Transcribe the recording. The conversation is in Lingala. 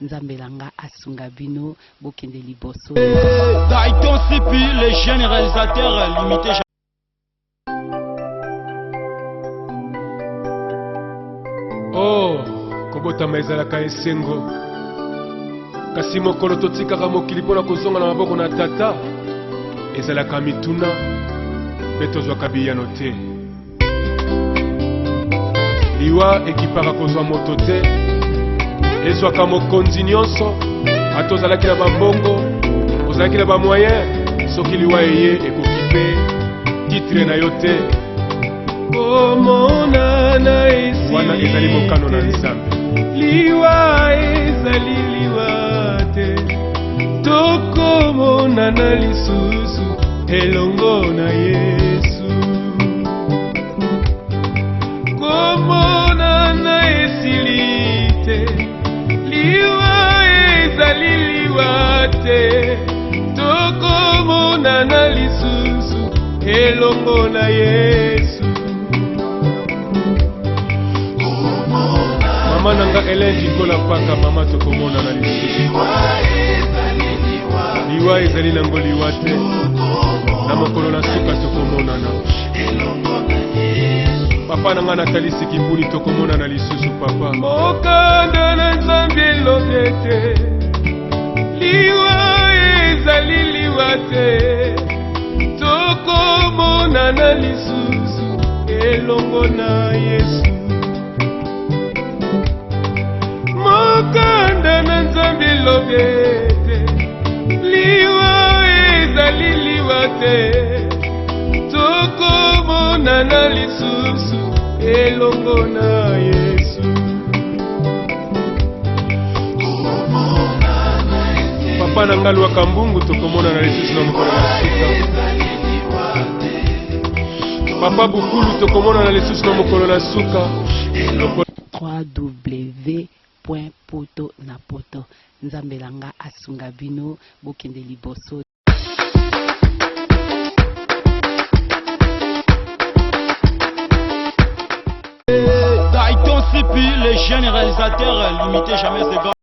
Nzambe na nga asunga bino bokende liboso. Dayton Sipi, le jeune réalisateur limité. Oh, kobotama ezalaka esengo. Kasi mokolo totikaka mokili mpo na kozonga na maboko na Tata, ezalaka mituna mpe tozwaka biyano te. Liwa ekipaka kozwa moto te, ezwaka mokonzi nyonso, ata ozalaki na bambongo, ozalaki na bamoyen, soki liwa eye ekokipe titre na yo te. Komonana esili Wana ezali mokano na te. Nzambe. Liwa ezali liwa te, tokomonana lisusu elongo na Yesu. Komonana esili te, liwa ezali liwa te, tokomonana lisusu elongo na Yesu. Mama na nga Hélène Dikola Paka, mama tokomonana lisusu. Liwa ezali nango liwa te, na mokolo na suka tokomonana. Papa na nga Nathalie Sikimbuni, tokomonana lisusu papa. Mokanda na Nzambe elobi ete liwa ezali liwa te, tokomonana lisusu elongo na Yesu. Mokanda na Nzambe elobi ete liwa ezali liwa te, tokomonana lisusu elongo na Yesu. Papa na nga Lwaka Mbungu, tokomonana lisusu na mokolo na suka. Papa Bukulu, tokomonana lisusu na mokolo na suka. www.poto na poto. Nzambe na nga asunga bino bokende liboso. Dayton Sipi, le jeune réalisateur limité jamais second.